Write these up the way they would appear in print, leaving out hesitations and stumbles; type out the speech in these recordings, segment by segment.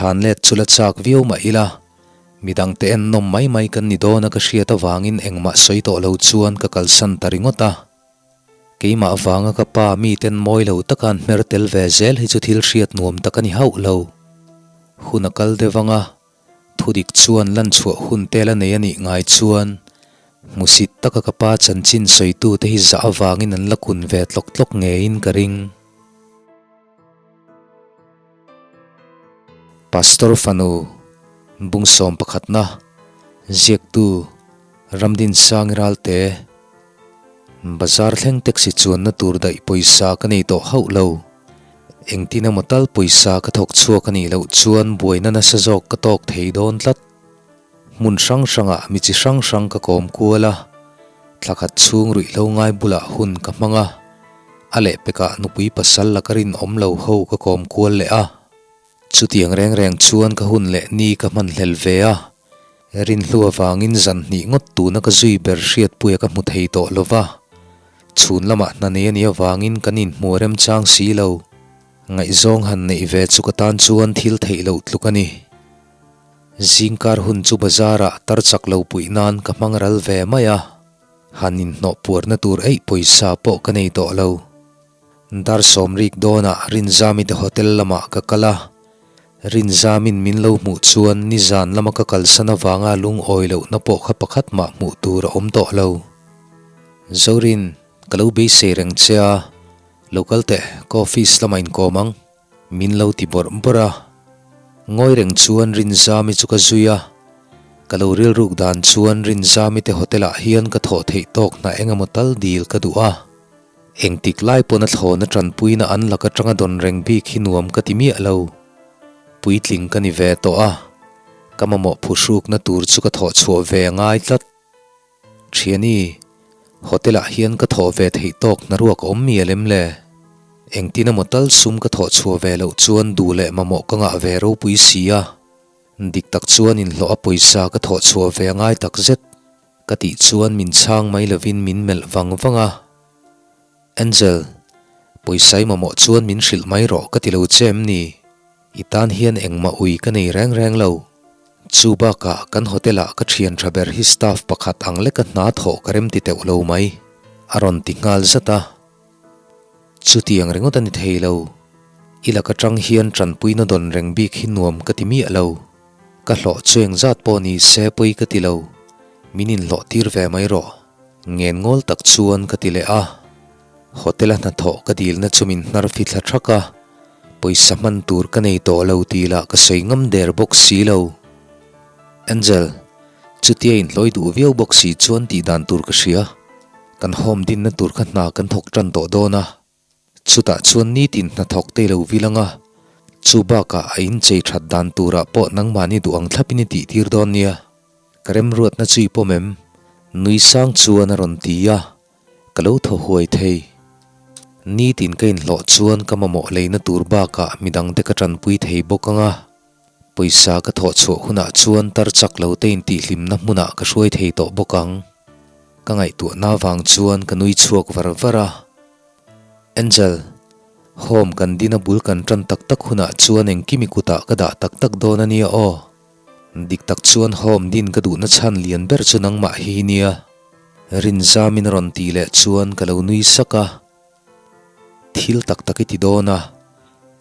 Chhan let chu la chak viau mah ila, midangte en nawm mai mai kan ni dawn a ka hriat avangin engmah sawi tawh lo chuan ka kalsan ta ringawt a. Keimah vanga ka pa miten mawi lo taka an hmer tel ve zel hi chu thil hriat nuam tak a ni hauh lo. Hun a kal deuh anga Thudik chuan lan chhuah hun tel a nei a nih ngai chuan hmusit taka ka pa chanchin sawitute hi zah avangin an la kun ve tlawk tlawk ngeiin ka ring. Pastor fanu Bungsawm pakhatna ziaktu Ramdinsangi Ralte Bazar thleng taxi chuanna tur daih pawisa ka nei tawh hauh lo. Engtin emaw tal pawisa ka thawk chhuak a nih loh chuan buaina nasa zawk ka tawk thei dawn tlat. Hmun hrang hrangah mi chi hrang hrang ka kawm kual a, thla khat chhung ruihhlo ngai bulah hun ka hmang a, a lehpekah nupui pasal la ka rinawm lo ho ka kawm kual leh a. Chutiang reng reng chuan ka hun leh ni ka hman hlel ve a, Rinhlu avangin zan hnih ngawt tuna ka zui ber hriatpuia ka hmu thei tawh lo va, chhun lamah hna nei a nih avangin kan inhmu remchang si lo. Ngaihzawng han neih ve chu ka tan chuan thil theih loh tluk a ni. Zingkar hun chu bazarah tar chak lo puih nan ka hmang ral ve mai a, han inhnawh puarna tur eih pawisa pawh ka nei tawh lo. Dar sawmrik dawnah Rinzamite hotel lamah ka kal a, Rinzamin min lo hmuh chuan nizan lama ka kalsan avanga lungawi lohna pawh kha pakhat mah hmuh tur a awm tawh lo. Zorin, ka lo beisei reng che a, lo kal teh, ka office lamah inkawm ang, min lo ti bawrh bawrh a. Ngawi reng chuan Rinzami chu ka zui a, ka lo rilruk dan chuan Rinzamite hotel ah hian ka thawh theih tawk hna engemaw tal dil ka duh a. Engtik lai pawn a thlawn a tanpuina an lak atanga dawn reng bik hi nuam ka ti miah lo. Puitling ka ni ve tawh a, ka mamawh phuhrukna tur chu ka thawh chhuah ve a ngai tlat. Thiani, hotel ah hian ka thawh ve theih tawk hnaruak a awm mial em le? Engtin emaw tal sum ka thawh chhuah ve loh chuan duh leh mamawh ka ngah ve ropui si a. Dik tak chuan inhlawh a pawisa ka thawh chhuah ve a ngai takzet. Ka tih chuan min chhang mai lovin min melh vang vang a, Angel, pawisa i mamawh chuan min hrilh mai rawh ka ti lo che em ni? I tan hian engmah ui ka nei reng reng lo. Chu bakah kan hotel ah ka thian tha ber hi staff pakhat ang leka hna thawh ka rem ti teuh lo mai, a rawn ti nghal zat a. Chutiang ringawt a ni thei lo. I lak atang hian tanpuina dawn reng bik hi nuam ka ti miah lo. Ka hlawh chu engzat pawh ni se pawi ka ti lo, min inhlawh tir ve mai rawh. Ngen ngawl tak chuan ka ti leh a. Hotel a hnathawh ka dilna chu min hnar fi thla thak a, pawisa hman tur ka nei tawh lo tih lah ka sawi ngam der bawk si lo. Angel, chutia inhlawi duh viau bawk si chuan tih dan tur ka hria. Kan home dinna tur kha hna kan thawk tan tawh dawn a. Chutah chuan nitin hnathawk te lo vil ang a, chu bakah a inchei that dan turah pawh nangmahni duh ang thlapin i tihtir dawn nia. Ka remruatna chu i pawm em? Nui sang chuan a rawn ti a, ka lo thaw huai thei. Nitin ka inhlawh chuan ka mamawh leina tur bakah midangte ka tanpui thei bawk ang a, pawisa ka thawh chhuah hunah chuan tar chak lo te intihhlimna hmunah ka hruai thei tawh bawk ang. Ka ngaihtuahna vang chuan ka nui chhuak var var a. Angel, Home kan dina bul kan tan tak tak hunah chuan engkimi kutah ka dah tak tak dawn a nia aw. Dik tak chuan home din ka duhna chhan lian ber chu nangmah hi nia. Rinzamin a rawn tih leh chuan ka lo nui sak a. Thil tak tak i ti dawn a,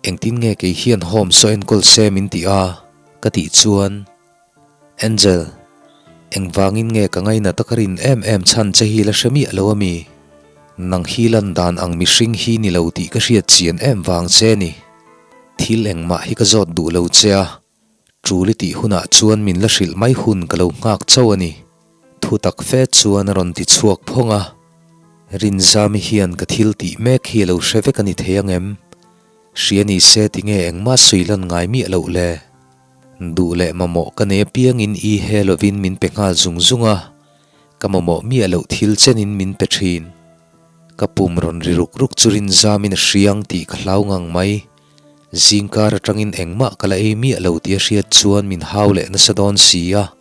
engtin nge kei hian home saw enkawl se min ti a? Ka tih chuan Angel, engvangin nge ka ngainat a ka rin em em chhan che hi la hre miah lo ami? Nang hi lan dan ang mihring hi ni lo tih ka hriat chian em vang che ni. Thil engmah hi ka zawt duh lo che a, tul i tih hunah chuan min la hrilh mai hun ka lo nghak chauh a ni. Thu tak fe chuan a rawn ti chhuak phawng a, Rinzami hian ka thil tih mek hi a lo hre vek a ni thei ang em? Hria ni se tinge engmah sawi lan ngai miah loh le? Duh leh mamawh ka nei apiangin i he lovin min pe nghal zung zung a, ka mamawh miah loh thil chenin min pe thin. Ka pum rawn ri ruk ruk chu rinzamin a hriang tih ka hlau ngang mai. Zingkar atangin engmah ka la ei miah lo tih a hriat chuan min hau leh nasa dawn si a.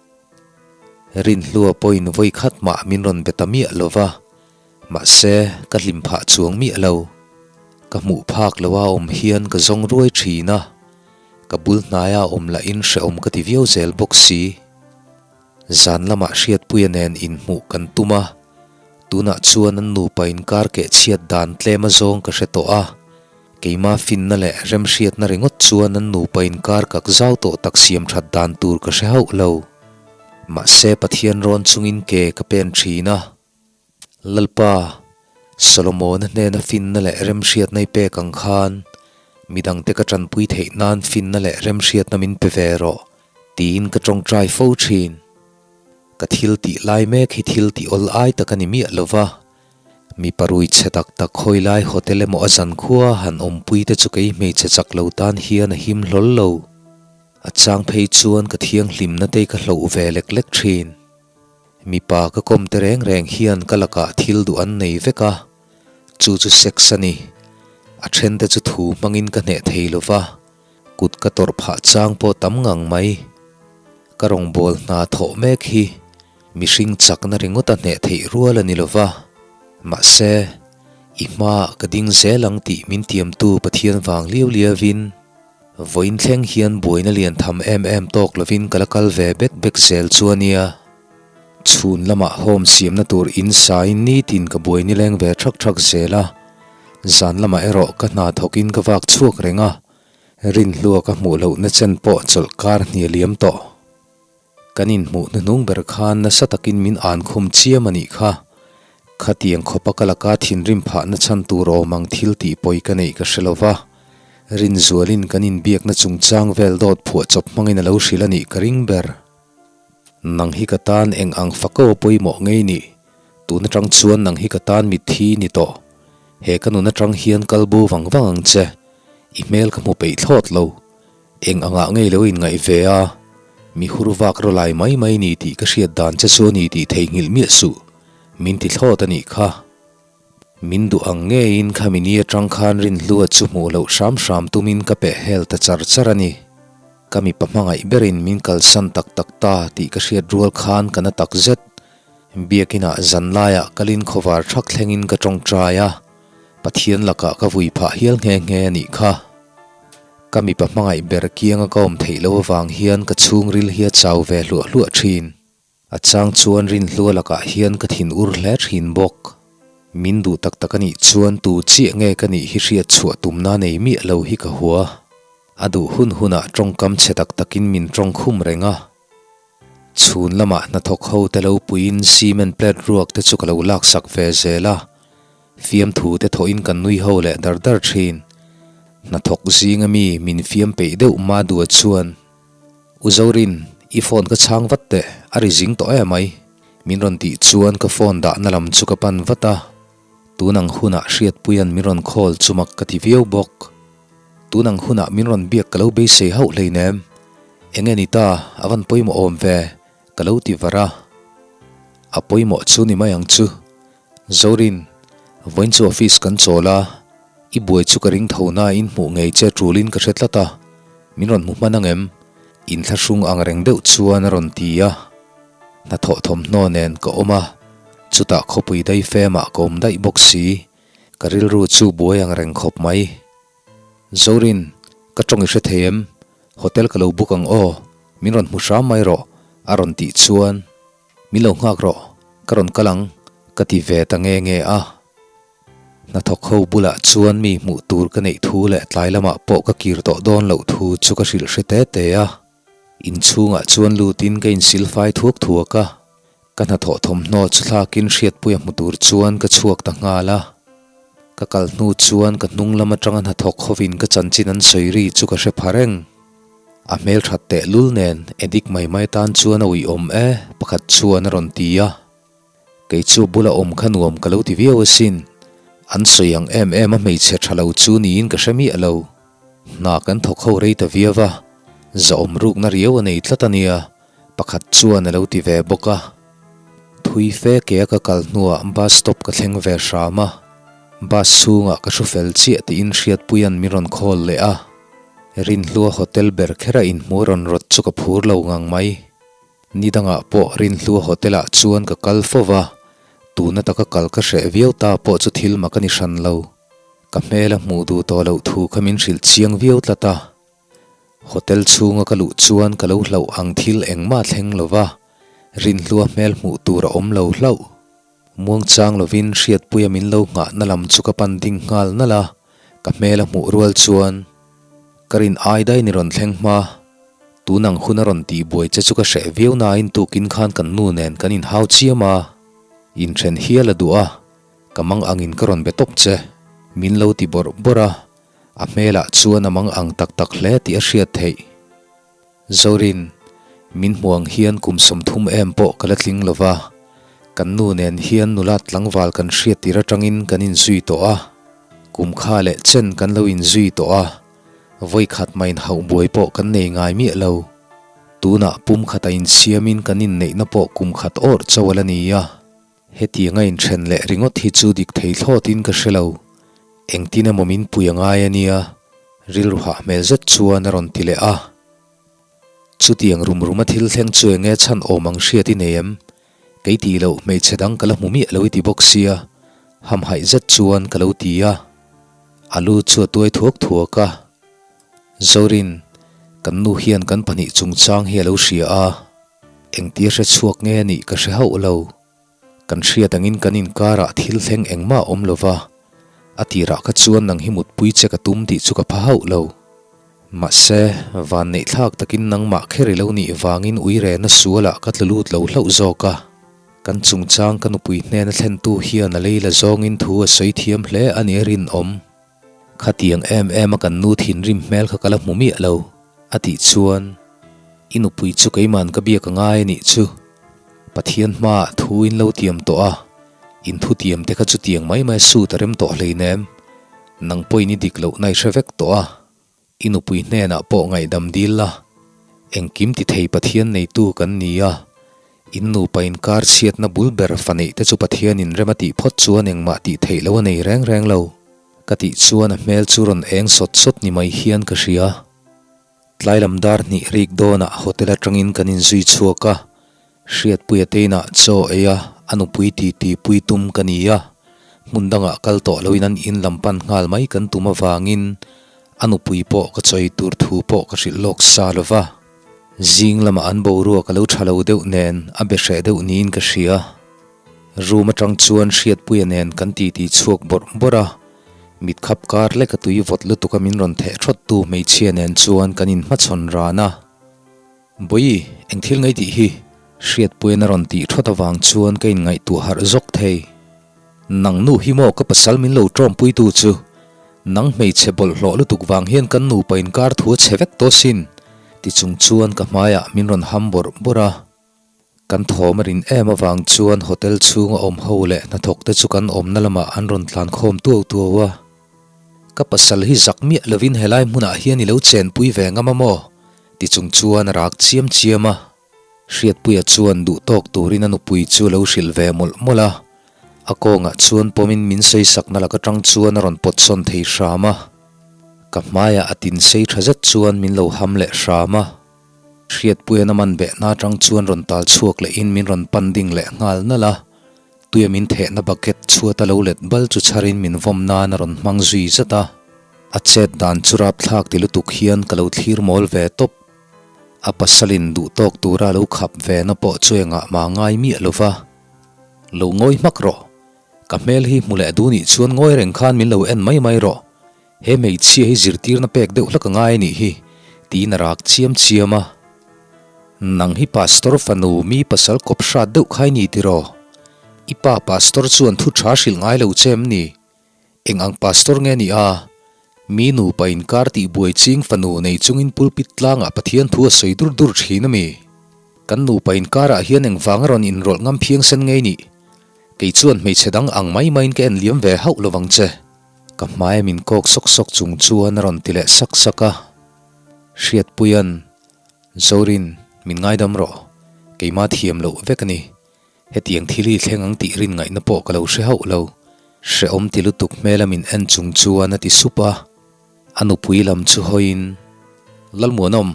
Rinhlua pawhin vawi khat mah min rawn be ta miah lo va, mahse ka hlim phah chuang miah lo. Ka hmuh phak loa awm hian ka zawng ruai thin a. Ka bul hnaia awm lahin hrehawm ka ti viau zel bawk si. Zan lamah Hriatpuia nen inhmuh kan tum a, tunah chuan an nupa inkar keh chhiat dan tlem azawng ka hre tawh a, keima finna leh remhriatna ringawt chuan an nupa inkar kak zau tawh tak siam that dan tur ka hre hauh lo. Mahse Pathian rawn chungin ke ka pen thin a. Lalpa, Solomona hnena finna leh remhriatna i pek ang khan, midangte ka tanpui theih nan finna leh remhriatna min pe ve rawh, tiin ka tawngtai fo thin. Ka thil tih lai mek hi thil tih awl ai tak a ni miah lo va, mi parui chhe tak tak khawi lai hotel emaw a zankhua han awmpui te chu kei hmeichhe chak lo tan hian a him hlawl lo. A chang phei chuan ka thianghlimna te ka hloh ve lek lek thin. Mipa ka kawm te reng reng hian ka lakah thil duh an nei vek a, chu chu sex a ni. A then te chu thu hmangin ka hneh thei lo va, kut ka tawrh phah chang pawh tam ngang mai. Ka rawngbâwl hna thawh mek hi mihring chakna ringawt a hneh theih rual a ni lo va, mahse, i hmaah ka ding zel ang tih min tiamtu Pathian vang liau liauin, Vawiin thleng hian buaina lian tham em em tawk lovin ka la kal ve bek bek zel chu a nia. Chhun lamah home siamna tur in sain nitin ka buai nileng ve thak thak zel a, zan lamah erawh ka hna thawkin ka vak chhuak reng a, rinhlua ka hmuh lohna chen pawh chawlh kar hni a liam tawh. Kan inhmuh hnuhnung ber khan nasa takin min an khum chiam a nih kha. Khatiang khawpa ka laka thinrim phahna chhan tur awm ang thil tih pawi ka neih ka hre lo va. Rinzualin kan inbiakna chungchang vel dawt phuah chawp hmangin a lo hrilh a nih ka ring ber. Nang hi ka tan eng ang fako a pawimawh ngei nih. Tun atang chuan nang hi ka tan mitthi ni tawh. He ka nun atang hian kal bo vang vang ang che. I hmel ka hmu peih thlawt lo. Eng angah ngei lo inngaih ve a, mi hur vak raw lai mai mai ni tih ka hriat dan che chu a ni tih theihnghilh miah suh, min ti thlawt a nih kha. Min duh ang ngeiin khami ni atang khan Rinhlua chu hmuh loh hram hram tumin ka peh hel ta char char a ni. Ka mipa hmangaih berin min kalsan tak tak ta tih ka hriat rual khan ka na tak zet. Biakinah zan laiah kalin khawvar thak thlengin ka tawngtai a, Pathian lakah ka vui phah hial nghe nghe a nih kha. Ka mipa hmangaih ber kianga ka awm theih loh avang hian ka chhungril hi a chau ve hluah hluah thin. A chang chuan Rinhlua lakah hian ka thin ur hle thin bawk. Min duh tak tak a nih chuan tu chiah nge ka nih hi hriat chhuah tumna nei miah lo hi ka hua. A duh hun hunah tawngkam chhe tak takin min tawng khum reng a. Chhun lamah hnathawk ho te lo puiin cement plate ruak te chu ka lo laksak ve zel a, fiamthu te thawhin kan nui ho leh dar dar thin. Hnathawk zinga mi min fiam peih deuh Madua chuan, U Zorin, i phone ka chhang vat teh, a ri zing tawh em mai, min rawn tih chuan ka phone dahna lam chu ka pan vat a. Tun ang hunah Hriatpuia'n min rawn call chu mak ka ti viau bawk. Tun ang hunah min rawn biak ka lo beisei hauh hleinem. Enge ni ta, a van pawimawh awm ve, ka lo ti var a. A pawimawh chu ni mai ang chu. Zorin, vawiin chu office kan chawl a, i buai chu ka ring tho nain hmuh ngei che tulin ka hre tlat a, min rawn hmu hman ang em? Inthlahrung ang reng deuh chuan a rawn ti a. Hnathawh thawmhnaw nen ka awm a, chutah khawpui dai femah ka awm daih bawk si, ka rilru chu buai ang reng khawp mai. Zorin, ka tawng i hre thei em? Hotel ka lo book ang aw, min rawn hmu hram mai rawh, a rawn tih chuan, Min lo nghak rawh, ka rawn kal ang, ka ti ve ta nge nge a. Hnathawk ho bulah chuan mi hmuh tur ka neih thu leh tlai lamah pawh ka kir tawh dawn loh thu chu ka hrilh hre te te a. Inchhungah chuan lutin ka insilfai thuak thuak a, ka hnathawh thawmhnaw chu thlakin hriatpuia hmu tur chuan ka chhuak ta nghal a. Ka kal hnu chuan ka hnung lam atanga hnathawk hovin ka chanchin an sawi ri chu ka hre pha reng. A hmelthat tehlul nen Edik mai mai tan chuan a uiawm e, pakhat chuan a rawn ti a. Kei chu bula awm kha nuam ka lo ti viau asin. An sawi ang em em a hmeichhe tha lo chu niin ka hre miah lo. Hna kan thawk ho rei ta viau a, zahawm rukna riau a nei tlat a nia, pakhat chuan a lo ti ve bawk a. Thui fe ke a ka kal hnuah bus stop ka thleng ve hram a, bus chhungah ka hru fel chiah tiin Hriatpuia'n min rawn call leh a. Rinhlua hotel ber khera inhmu rawn rawt chu ka phur lo ngang mai. Ni dangah pawh Rinhlua hotel ah chuan ka kal fo va, tuna taka kal ka hreh viau ta pawh chu thil mak a ni hran lo. Ka hmel a hmuh duh tawh loh thu kha min hrilh chiang viau tlat a. Hotel chhunga ka luh chuan ka lo hlauh ang thil engmah thleng lo va, Rinhlua hmel hmuh tur a awm lo hlauh. Muangchang lovin Hriatpuia min lo nghahna lam chu ka pan ding nghal nalh a, ka hmel a hmuh rual chuan ka rin ai daih ni rawn thleng hma. Tun ang hun a rawn tih buai che chu ka hreh viau nain tukin khan kan nu nen kan inhau chiam a, inthen hial a duh a, ka mang angin ka rawn be tawp che, min lo ti bawrh bawrh a. A hmelah chuan a mang ang tak tak hle tih a hriat theih. Zorin, min hmu ang hian kum 30 em pawh ka la tling lo va, kan nu nen hian nula tlangval kan hriat tir atangin kan inzui tawh a, kum kha leh chen kan lo inzui tawh a, vawikhat mah inhauh buai pawh kan nei ngai miah lo. Tunah pum khata insiamin kan inneihna pawh kum khat awrh chauh a la ni a. Hetiang a inthen leh ringawt hi chu dik thei thlawtin ka hre lo. Engtin emaw min pui a ngai a nia, rilru hah hmel zet chuan a rawn ti leh a. Chutiang rum rum a thil thleng chu enge chhan awm ang hriat i nei em? Kei tih loh hmeichhe dang ka la hmu miah lo i ti bawk sia, hamhaih zet chuan ka lo ti a. A lu chu a tuai thuak thuak a. Zorin, kan nu hian kan pahnih chungchang hi a lo hria a. Engtia hre chhuak nge a nih ka hre hauh lo. Kan hriat angin kan inkarah thil thleng engmah a awm lo va, a tirah kha chuan nang hi mutpui che ka tum tih chu ka pha hauh lo. Mahse, vanneih thlak takin nangmah kher i lo nih vangin uirena sualah ka tlu lut lo hlauh zawk a. Kan chungchang ka nupui hnena thlentu hian a lei la zawngin thu a sawi thiam hle a nih a rinawm. Khatiang em em a kan nu thinrim hmel kha ka la hmu miah lo, a tih chuan i nupui chu keiman ka biak a ngai a nih chu. Pathian hmaah thu in lo tiam tawh a, in thu tiam te kha chutiang mai mai suit a rem tawh hleinem. Nang pawhin i dik loh na i hre vek tawh a. I nupui hnenah pawh ngaihdam dil la, engkim ti thei Pathian neitu kan ni a, in nupa inkar chhiatna bul ber fa neih te chu Pathianin rem a tih phawt chuan engmah tih theih loh a nei reng reng lo. Ka tih chuan a hmel chu rawn eng sawt sawt ni mai hian ka hria. Tlailam dar hnih rik dawnah hotel atangin kan inzui chhuak a, Hriatpuia te inah chaw ei a, a nupui titi pui tum ka ni a, hmun dangah kal tawh loin an in lam pan nghal mai kan tum avangin a nupui pawh ka chawi tur thu pawh ka hrilh lawk sa lo va. Zing lamah an boruak a lo tha lo deuh nen a be hreh deuh niin ka hria. Room atang chuan Hriatpuia nen kan titi chhuak bawrh bawrh a, mitkhap kar lek a tui vawt lutuk a min rawn theh thawt tu hmeichhia nen chuan kan inhmachhawn ran a. Bawi, eng thil ngei tih hi? Hriatpuiin a rawn tih thawt avang chuan ka inngaihtuah harh zawk thei. Nang nu hi maw ka pasal min lo tawmpuitu chu? Nang hmeichhe bawlhhlawh lutuk vang hian kan nupa inkar thu a chhe vek tawh sin, ti chung chuan ka hmaiah min rawn ham bawrh bawrh a. Kan thawm a rin em avang chuan hotel chhunga awm ho leh hnathawk te chu kan awmna lamah an rawn tlan khawm tuau tuau a. Ka pasal hi zak miah lovin helai hmunah hian i lo chenpui ve ngam a maw? ti chung chuan a rak chiam chiam a. Hriatpuia chuan duh tawk turin a nupui chu a lo hrilh ve mawlh mawlh a. A kawngah chuan pawmin min sawisakna lak atang chuan a rawn pawt sawn thei hram a. Ka hmaiah a tin sei tha zet chuan min lo ham leh hram a. Hriatpuian a man behna atang chuan rawn tal chhuak lehin min rawn pan ding leh nghal nalh a. Tuia min thehna bucket chhuat a lo let bal chu chharin min vawm nan a rawn hmang zui zat a. A chet dan chu rapthlak ti lutuk hian ka lo thlir mawl ve tawp. A pasalin duh tawk tura a lo khap ve na pawh chu engah mah ngai miah lo va. Lo ngawi hmak rawh. Ka hmel hi hmu leh duh nih chuan ngawi reng khan min lo en mai mai rawh. He hmeichhia hi zirtirna pek deuh hlak a ngai a nih hi, tiin a rak chiam chiam a. Nang hi Pastor fanu mi pasal kawp hrat deuh kha i ni tiraw? I pa Pastor chuan thu tha hrilh ngai lo che em ni? Eng ang Pastor nge ni a? Mi nupa inkar tih buai ching fanu nei chungin pulpit tlangah Pathian thu a sawi dur dur thin a mi? Kan nupa inkarah hian engvanga rawn inrawlh ngam phiangsen ngei nih? Kei chuan hmeichhe dang ang mai maiin ka en liam ve hauh lovang che. Ka hmaia min kawk sawk sawk chung chuan a rawn ti leh sak sak a. Hriatpuia'n, Zorin, min ngaidam rawh. Keimah thiam loh vek a ni. Hetiang thil hi thleng ang tih rin ngaihna pawh ka lo hre hauh lo. Hrehawm ti lutuk hmela min en chung chuan a ti sup a. A nupui lam chu hawiin, Lalmuanawm,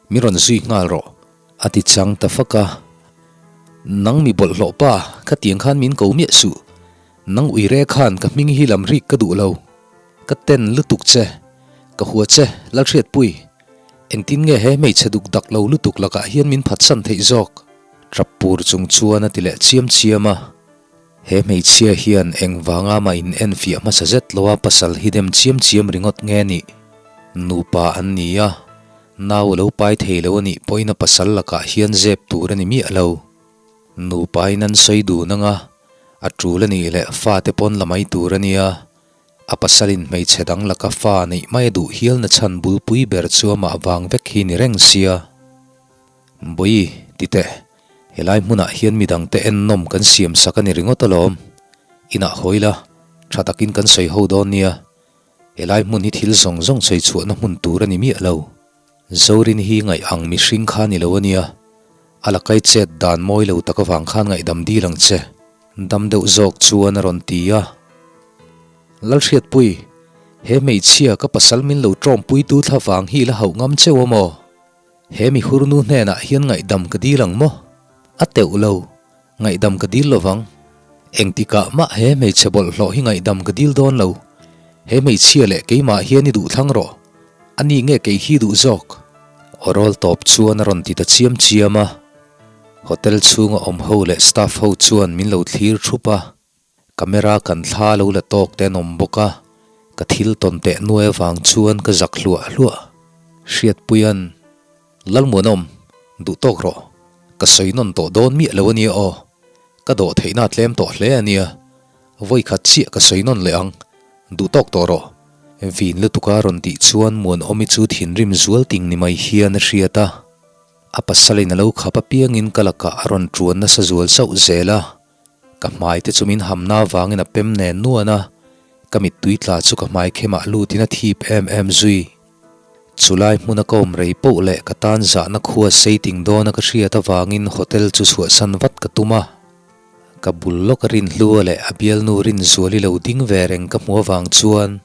min rawn zui nghal rawh. A ti chang ta fak a. Nang mi bawlhhlawh pa, khatiang khan min ko miah suh. Nang uire khan ka hming hi lam rik ka duh lo. Ka ten lutuk che. Ka hua che, Lalhriatpui. Engtin nge he hmeichhe duk dak lo lutuk lakah hian min phatsan theih zawk? Tap pur chung chuan a ti leh chiam chiam a. He hmeichhia hian engvanga mah in enfiah hmasa zet lo a pasal hi dem chiam chiam ringawt nge nih? Nupa an ni a, nau a lo pai thei lo a nih pawhin a pasal lakah hian zep tur a ni miah lo. Nupa in an sawi dun anga, a tul a nih leh fate pawn la mai tur a nia. A pasalin hmeichhe dang laka fa neih mai a duh hialna chhan bulpui ber chu amah vang vek hi ni reng sia. Bawi, ti teh, helai hmunah hian midangte ennawm kan siam sak a ni ringawt alawm. Inah hawi la, tha takin kan sawi ho dawn nia. Helai hmun hi thil zawng zawng sawi chhuahna hmun tur a ni miah lo. Zorin hi ngaih ang mihring kha ni lo a nia. A lakai chet dan mawi lo tak avang khan ngaihdam dil ang che. Dam deuh zawk chuan a rawn ti a. Lalhriatpui, he hmeichhia ka pasal min lo tawmpuitu thla vang hi i la hauh ngam cheu a maw? He mi hurnu hnenah hian ngaihdam ka dil ang maw? A teuh lo, ngaihdam ka dil lovang. Engtikah mah he hmeichhe bawlhhlawh hi ngaihdam ka dil dawn lo. He hmeichhia leh keimah hian i duh thlang rawh. A ni nge kei hi duh zawk? Awrawl tawp chuan a rawn ti ta chiam chiam a. Hotel chhunga awm ho leh staff ho chuan min lo thlir thup a. Camera kan thla lo la tawk te an awm bawk a, ka thil tawn teh nuai avang chuan ka zak hluah hluah. Hriatpuia'n, Lalmuanawm, duh tawk rawh. Ka sawi nawn tawh dawn miah lo a nia aw. Ka dawh theihna a tlem tawh hle a nia. Vawi khat chiah ka sawi nawn leh ang. Duh tawk tawh rawh. Vin lutuka rawn tih chuan Muanawmi chu thinrim zual ting ni mai hian a hriat a. A pasalin a lo khap apiangin ka lakah a rawn ṭuan nasa zual sauh zel a. Ka hmai te chu min hamna avangin a pem nen nuan a, ka mittui tla chu ka hmai khemah lutin a thip em em zui. Chulai hmuna ka awm rei poh leh ka tan zahna khua sei ting dawna ka hriat avangin hotel chu chhuahsan vat ka tum a. Ka bul lawka Rinhlua leh a bialnu Rinzuali lo ding ve reng ka hmu avang chuan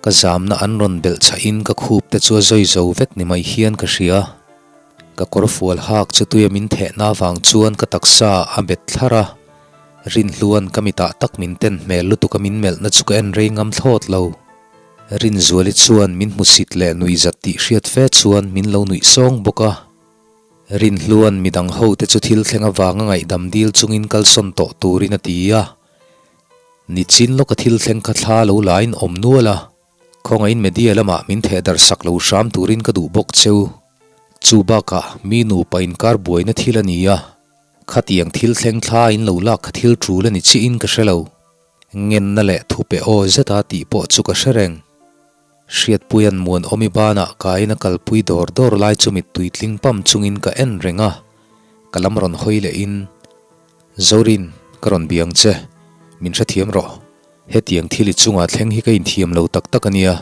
ka zamna an rawn belh chhahin ka khup te chu a zawi zo vek ni mai hian ka hria. Ka kawrfual hak chu tuia min thehna avang chuan ka taksa a bet thlar a, Rinhluan ka mitah tak min ten hmel lutuk a min melhna chu ka en rei ngam thlawt lo. Rinzuali chuan min hmusit leh nuihzat tih hriat fe chuan min lo nuih sawng bawk a. Rinhluan midang ho te chu thil thleng avanga ngaihdam dil chungin kalsawn tawh turin a ti a. Nichin lawka thil thleng kha thla lo lain awm nual a. Khawngaihin media lamah min theh darh sak lo hram turin ka duh bawk cheu. Chu bakah mi nupa inkar buaina thil a ni a, khatiang thil thleng thla in lo lak kha thil tul a ni chiahin ka hre lo. Ngenna leh thupe aw zeta tih pawh chu ka hre reng. Hriatpuia'n Muanawmi banah kaiin a kalpui dawr dawr lai chu mittui tling pam chungin ka en reng a, ka lam rawn hawi lehin, Zorin, ka rawn biang che, min hrethiam rawh. Hetiang thil i chunga thleng hi ka inthiam lo tak tak a nia,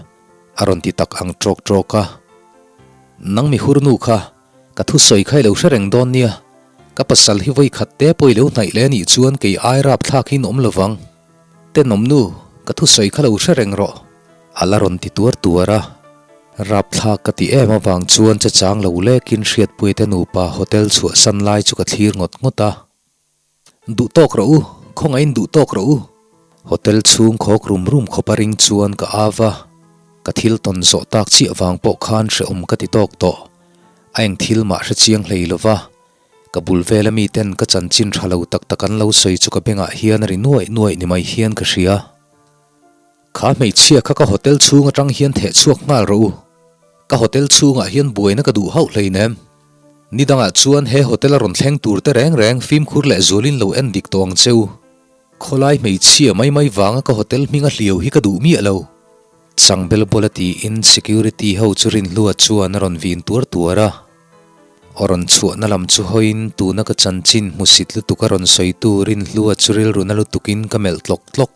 a rawn ti tak ang ṭawk ṭawk a. Nang mi hurnu kha, ka thusawi kha i lo hre reng dawn nia, ka pasal hi vawi khat te pawh i lo hnaih leh a nih chuan kei ai rap thlak hi in awm lovang. Tenawmnu, ka thusawi kha lo hre reng rawh, a la rawn ti tuar tuar a. Rap thlak ka ti em avang chuan che chang lo lekin Hriatpuite nupa hotel chhuahsan lai chu ka thlir ngawt ngawt a. Duh tawk rawh u, khawngaihin duh tawk rawh u. Hotel chhung khawk rum rum khawp a ring chuan ka av a, ka thil tawn zawh tak chiah vang pawh khan hrehawm ka ti tawk tawh. A eng thil mah hre chiang hlei lo va, ka bul vela miten ka chanchin tha lo tak tak an lo sawi chu ka bengah hian a ri nuaih nuaih ni mai hian ka hria. Kha hmeichhia kha ka hotel chhung atang hian theh chhuak nghal rawh u. Ka hotel chhungah hian buaina ka duh hauh hleinem. Ni dangah chuan he hotel a rawn thleng tur te reng reng fimkhur leh zualin lo en dik tawh ang che u. Khawlai hmeichhia mai mai vanga ka hotel hming a hliau hi ka duh miah lo. Changbel bawla tiin security ho chu Rinhlua chuan a rawn vin tuar tuar a. Aw rawn chhuahna lam chu hawiin tuna ka chanchin hmusit lutuk a rawn sawitu Rinhlua chu rilru na lutukin ka melh tlawk tlawk.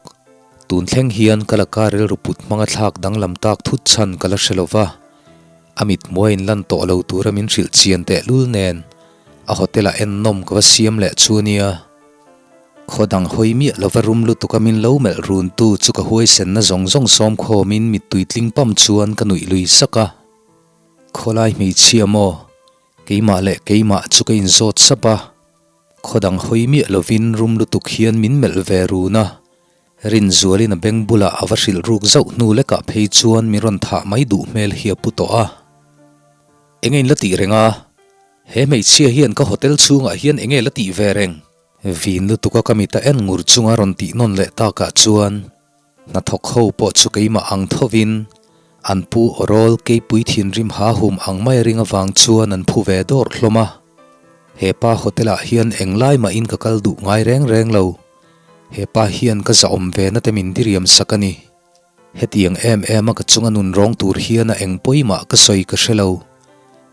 Tun thleng hian ka laka rilru put hmanga thlak danglam tak thut chhan ka la hre lo va, a mithmuai in lan tawh lo tura min hrilh chian tehlul nen a hotel ah ennawm ka va siam leh chu a nia. Khaw dang hawi miah lova rum lutuka min lo melh runtu chu ka huaisenna zawng zawng sawm khawmin mittui tling pam chuan ka nuih lui sak a. Khawlai hmeichhia maw? Keimah leh keimah chu ka inzawt sap a. Khaw dang hawi miah lovin rum lutuk hian min melh ve run a, Rinzualin a beng bulah a va hrilh ruk zauh hnu lekah phei chuan min rawn thah mai duh hmel hi a pu tawh a. Enge in la tih reng a? He hmeichhia hian ka hotel chhungah hian enge la tih ve reng? Vin lutuka ka mit a en ngur chunga rawn tih nawn leh takah chuan hnathawk ho pawh chu keimah ang thovin an pu awrawl keipui thinrim ha hum ang mai ring avang chuan an phu ve dawrh hlawm a. He pa hotel ah hian englai mahin ka kal duh ngai reng reng lo. He pa hian ka zahawm ve na te min diriam sak a ni. Hetiang em em a ka chunga nun rawng tur hian a eng pawimah ka sawi ka hre lo.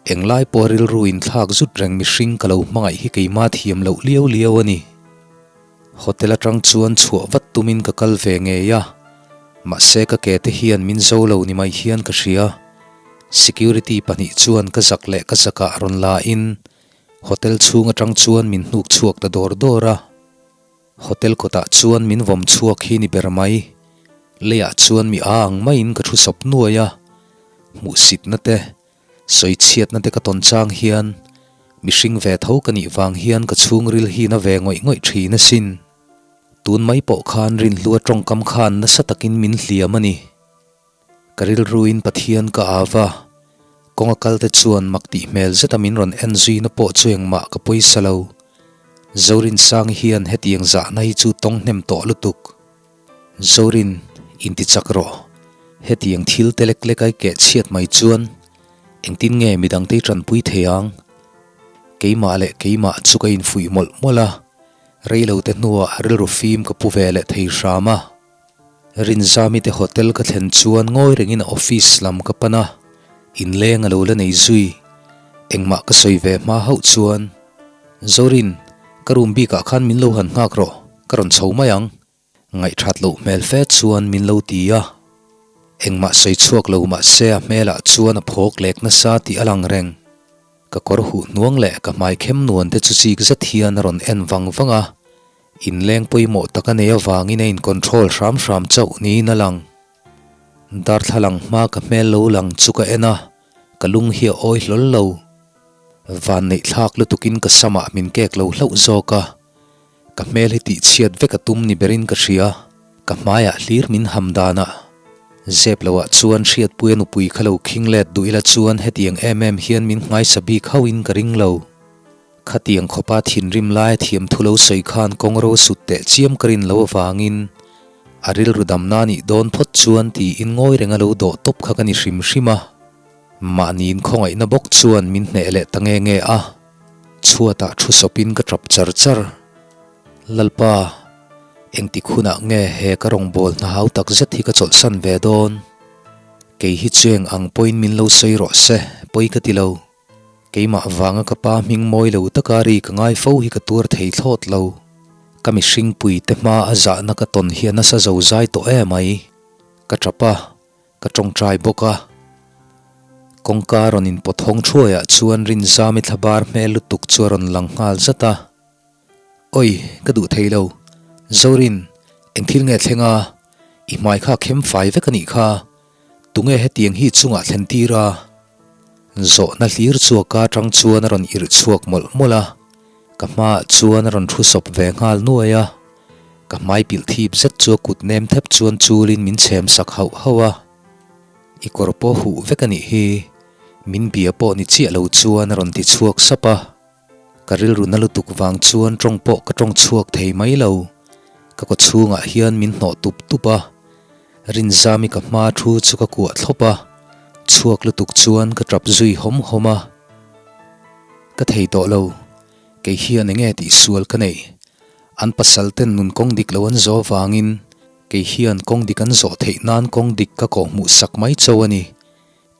Englai pawh rilru in thlak zut reng mihring ka lo hmangaih hi keimah thiam loh liau liau a ni. Hotel atang chuan chhuah vat tumin ka kal ve ngei a, mahse ka ke te hian min zo lo ni mai hian ka hria. Security pahnih chuan ka zak leh ka zakah rawn la in hotel chhung atang chuan min hnuk chhuak ta dawr dawr a. Hotel kawtah chuan min vawm chhuak hi ni ber mai. Leiah chuan mi a ang maiin ka thu sawp nuai a, hmuhsitna te, sawichhiatna te ka tawn chang hian mihring ve tho ka nih vang hian ka chhungril hi na ve ngawih ngawih thin asin. Tun mai pawh khan Rinhlua tawngkam khan nasa takin min hliam a ni. Ka rilruin Pathian ka au va, kawnga kalte chuan mak tih hmel zeta min rawn en zuina pawh chu engmah ka pawisa lo. Zorinsangi hian hetiang zahna hi chu tawng hnem tawh lutuk. Zorin, inti chak rawh. Hetiang thil te lek lek ai keh chhiat mai chuan engtin nge midangte i tanpui thei ang? Keimah leh keimah chu ka infuih mawlh mawlh a, reilote hnuah rilru fim ka pu ve leh thei hram a. Rinzami te hotel ka thlen chuan ngawi rengin a office lam ka pan a, inleng a lo la nei zui. Engmah ka sawi ve hma hauh chuan, Zorin, ka room bikah khan min lo han nghak rawh, ka rawn chho mai ang. Ngaihthat loh hmel fe chuan min lo ti a. Engmah sawi chhuak lo mah se a hmelah chuan a phawk lek nasa tih a lang reng. Ka kawr huh hnuang leh ka hmai khem nuan te chu chik zet hian a rawn en vang vang a, inleng pawimawh tak a nei avangin a in control hram hram chauh niin a lang. Darthlalang hma ka hmel lo lang chu ka en a, ka lung hi a awi hlawl lo. Van neih thlak lutukin ka samah min kek lo hlauh zawk a, Ka hmel hi tihchhiat vek a tum ni berin ka hria, ka hmaiah hlir min ham danah. Zep loah chuan Hriatpuia nupui kha lo khing let duh ila chuan hetiang em em hian min nghaisa bik hauhin ka ring lo. Khatiang khawpa thinrim laia thiamthu lo sawi khan kawngro sut teh chiam ka rin lo avangin a rilru damna nih dawn phawt chuan tiin ngawi renga lo dawh tawp kha ka ni hrim hrim a. Mahniin khawngaihna bawk chuan min hneh leh ta nge nge a. Chhuatah thu sawpin ka tap char char. Lalpa, engtik hunah nge he ka rawngbâwl hna hau tak zet hi ka chawlhsan ve dawn? Kei hi chueng ang pawhin min lo sawi rawh se, pawi ka ti lo. Keimah vanga ka pa hming mawi lo taka ri ka ngai fo hi ka tuar thei thlawt lo. Ka mihringpui te hma a zahna ka tawn hi a nasa zo zai tawh emai. Ka tap a. Ka tawngtai bawk a, kawngka rawn inpawt hawng thuaiah chuan Rinzami thlabar hmel lutuk chu a rawn lang nghal zat a. Oi, ka duh thei lo. Zorin, eng thil nge thleng a? I hmai kha khem fai vek a nih kha. Tunge hetiang hi chungah thlen tir a? Zawhna hlir chu a ka atang chuan a rawn irh chhuak mawlh mawlh a, ka hmaah chuan a rawn thu sawp ve nghal nuai a. Ka hmai pilh thip zet chu a kut nem thep chuan chulin min chhem sak hauh hauh a. I kawr pawh huh vek a nih hi, min bia pawh ni chiah lo chuan a rawn ti chhuak sap a. Ka rilru na lutuk vang chuan tawng pawh ka tawng chhuak thei mai lo. Ka kaw chhungah hian min hnawh tup tup a. Rinzami ka hma thu chu ka kuah thlawp a, chhuak lutuk chuan ka tap zui hawm hawm a. Ka thei tawh lo, kei hian enge tihsual ka neih? An pasal ten nun kawng dik lo an zawh avangin kei hian kawng dik an zawh theih nan kawng dik ka kawhhmuh sak mai cho a ni.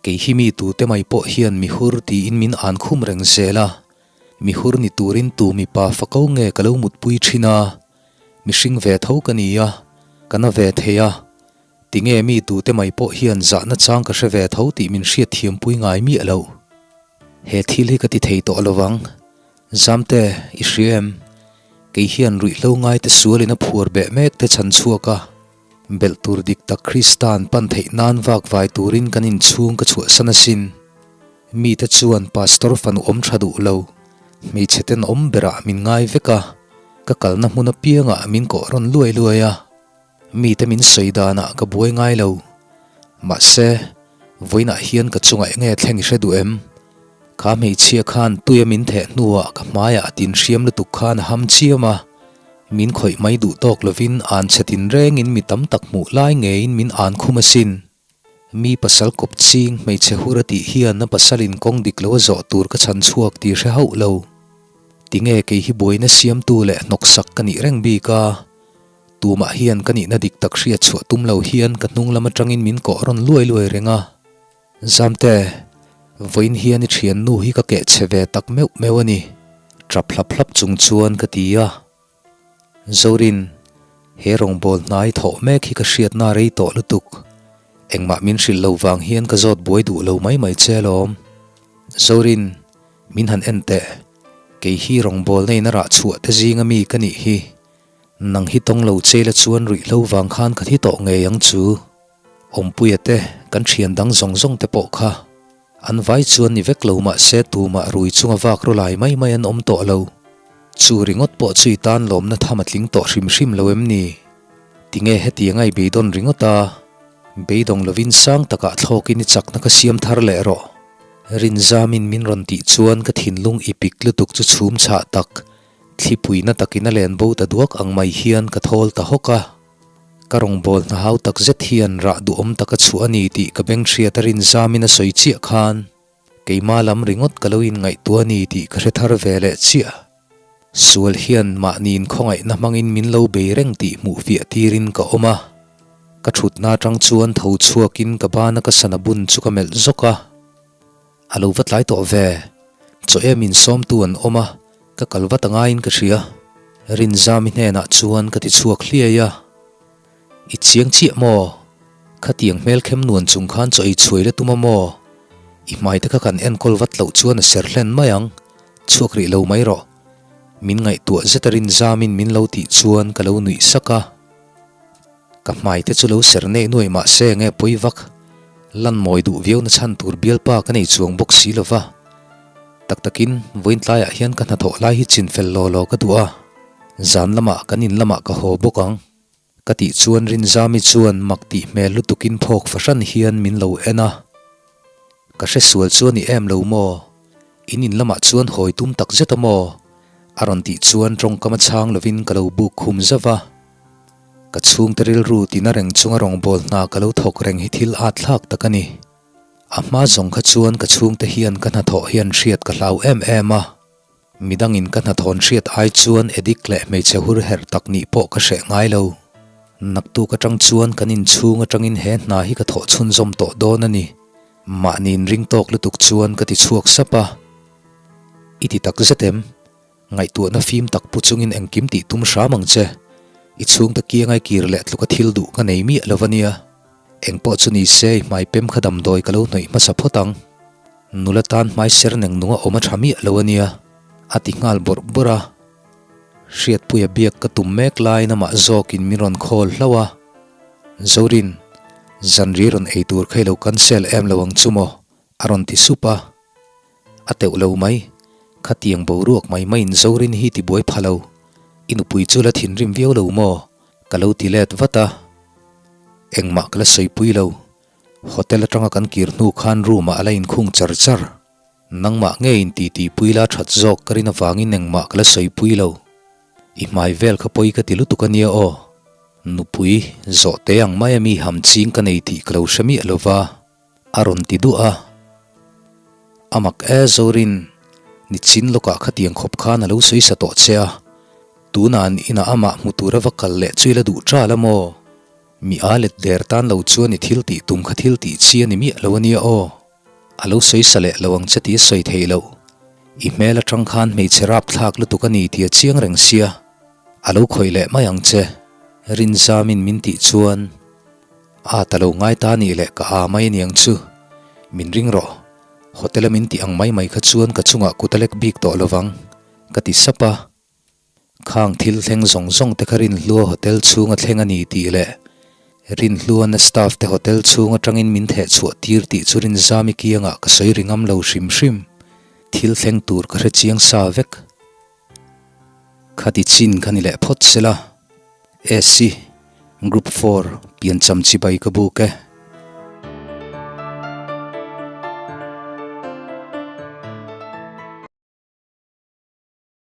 Kei hi mi tute mai pawh hian mihur tiin min an khum reng zel a, mihur ni turin tu mipa fako nge ka lo mutpui thin a, mihring ve tho ka ni a, ka na ve thei a, tinge mi tute mai pawh hian zahna chang ka hre ve tho tih min hriatthiampui ngai miah lo. He thil hi ka ti thei tawh lovang. Zamte, i hria em? Kei hian ruihhlo ngaite sualin a phuar beh mek te chhan chhuak a, belh tur dik tak Krista'n pan theih nan vak vai turin kan inchhung ka chhuahsan asin. Mite chuan Pastor fanu awm tha duh lo, hmeichhe tenawm berah min ngai vek a, ka kalna hmun apiangah min kawh rawn luai luai a. Mite min sawi danah ka buai ngai lo. Mahse, vawiinah hian ka chungah enge thleng i hre duh em? Kha hmeichhia khan tuia min theh hnuah ka hmaiah a tin hriam lutuk khan a ham chiam a, min khawih mai duh tawk lovin an chhe tin rengin mi tam tak hmuh lai ngeiin min an khum asin. Mi pasal kawp ching hmeichhe hur a tih hian a pasalin kawng dik lo a zawh tur ka chhan chhuak tih hre hauh lo. Tinge kei hi buaina siamtu leh hnawksak ka nih reng bik a? Tumah hian ka nihna dik tak hriat chhuah tum lo hian ka hnung lam atangin min kawh rawn luai luai reng a. Zamte, vawiin hian i thiannu hi ka keh chhe ve tak meuh meuh a ni, tap hlap hlap chung chuan ka ti a. Zorin, he rawngbâwl hnai thawh mek hi ka hriatna rei tawh lutuk. Engmah min hrilh lo vang hian ka zawt buai duh lo mai mai che alawm. Zorin, min han en teh, kei hi rawngbâwl neiin a rah chhuah te zinga mi ka nih hi. Nang hi tawng lo che la chuan ruihhlo vang khan ka thi tawh ngei ang chu. Awmpuia te, kan thian dang zawng zawng te pawh kha an vai chuan ni vek lo mah se tumah rui chunga vak ru lai mai mai an awm tawh lo. Chu ringawt pawh chu i tan lawmna tham a tling tawh hrim hrim lo em ni? Tinge hetianga i beidawn ringawt a? Beidawng lovin sang takah thlawkin i chakna ka siam thar leh rawh. Rinzamin min rawn tih chuan ka thinlung i pik lutuk chu chhum chhah tak, thlipuina takin a len bo ta duak ang mai hian ka thawl ta hawk a. Ka rawngbâwl hna hau tak zet hian rah duhawm tak a chhuah a ni tih ka beng hriat a rinzamin a sawi chiah khan keima lam ringawt ka lo inngaihtuah a ni tih ka hre thar ve leh chiah. Sual hian mahniin khawngaihna hmangin min lo bei reng tih hmuh fiah tirin ka awm a. Ka thutna atang chuan tho chhuakin ka bana ka sana bun chu ka melh zawk a. A lo va tlai tawh ve. Chaw em insawmtu an awm a, ka kal vat a ngaiin ka hria. Rinzami hnenah chuan ka ti chhuak hliai a. I chiang chiah maw? Khatiang hmel khem nuan chung khan chaw ei chhuai la tum a maw? I hmai te kha kan enkawl vat loh chuan a ser hlen mai ang. Chhuak rih lo mai rawh. Min ngaihtuah zet a Rinzamin min lo tih chuan ka lo nuih sak a. Ka hmai te chu lo ser neih nuaih mah se nge pawi vak, lan mawi duh viau na chhan tur bialpa ka nei chuang bawk si lova. Tak takin vawiin tlaiah hian ka hnathawh lai hi chin fel law law ka duh a, zan lamah kan in lamah ka haw bawk ang. Ka tih chuan Rinzami chuan mak tih hmel lutukin phawk fahran hian min lo en a. Ka hre sual chu a ni em lo maw? In in lamah chuan hawi tum tak zet a maw? A rawn tih chuan tawngkam a chhang lovin ka lo buk khum zauh a. Ka chhungte rilru tina reng chunga rawngbâwl hna ka lo thawk reng hi thil ât thlâk tak a ni. A hma zawng kha chuan ka chhungte hian ka hnathawh hian hriat ka hlau em em a. Midangin ka hnathawn hriat ai chuan addict leh hmeichhe hur herh tak nih pawh ka hreh ngai lo. Naktuk atang chuan kan inchhung atangin he hna hi ka thawh chhunzawm tawh dawn a ni. Mahni inring tawk lutuk chuan ka ti chhuak sap a. I ti tak zet em? Ngaihtuahna fim tak pu chungin engkim tih tum hram ang che. I chhungte kiangai kir leh tluka thil duh ka nei miah lo a nia. Engpawh chu ni se i hmai pem kha damdawi ka lo hnawih hmasa phawt ang. Nula tan hmai ser neng nunga awm a tha miah lo a nia, a ti nghal bawrh bawrh a. Hriatpuia biak ka tum mek laiin amah zawkin min rawn khawl hlauh a. Zorin, zanri rawn ei tur kha i lo cancel em lo ang chu maw? a rawn ti sup a. A teuh lo mai. Khatiang boruak mai maiin Zorin hi ti buai pha lo. I nupui chu la thinrim viau lo maw? Ka lo ti let vat a. Engmah ka la sawipui lo. Hotel atanga kan kir hnu khan room ah a la inkhung char char. Nangmah ngeiin titi pui la that zawk ka rin avangin engmah ka la sawipui lo. I hmai vel kha pawi ka ti lutuk a nia aw. Nupui, zawhte ang mai a mi ham ching ka nei tih ka lo hre miah lo va. A rawn ti duah a. A mak e Zorin, nichin lawkah khatiang khawp khan a lo sawi sa tawh che a, tunah an inah amah hmu tura va kal leh chu i la duh ṭal a maw? Mi a let der tan lo chuan i thil tih tum kha thil tih chi a ni miah lo a nia aw. A lo sawi sa leh lo ang che tih a sawi theih loh. I hmel aṭang khan hmeichhe rapthlak lutuk a ni tih a chiang reng sia. A lo khawih leh mai ang che. Rinzamin min tih chuan. A ta lo ngai ta nih leh ka aa mai aniang chu. Min ring rawh. Hotel a min tih ang mai mai kha chuan ka chungah kut a lek bik tawh lovang, ka ti sap a. Khang thil thleng zawng zawng te kha Rinhlua hotel chhung a thleng a ni tih leh Rinhluana staff te hotel chhung atangin min theh chhuah tir tih chu Rinzami kiangah ka sawi ri ngam lo hrim hrim. Thil thleng tur ka hre chiang sa vek. Khati chin kha ni leh phawt sela. SC, Group Four, piancham chibai ka buk e.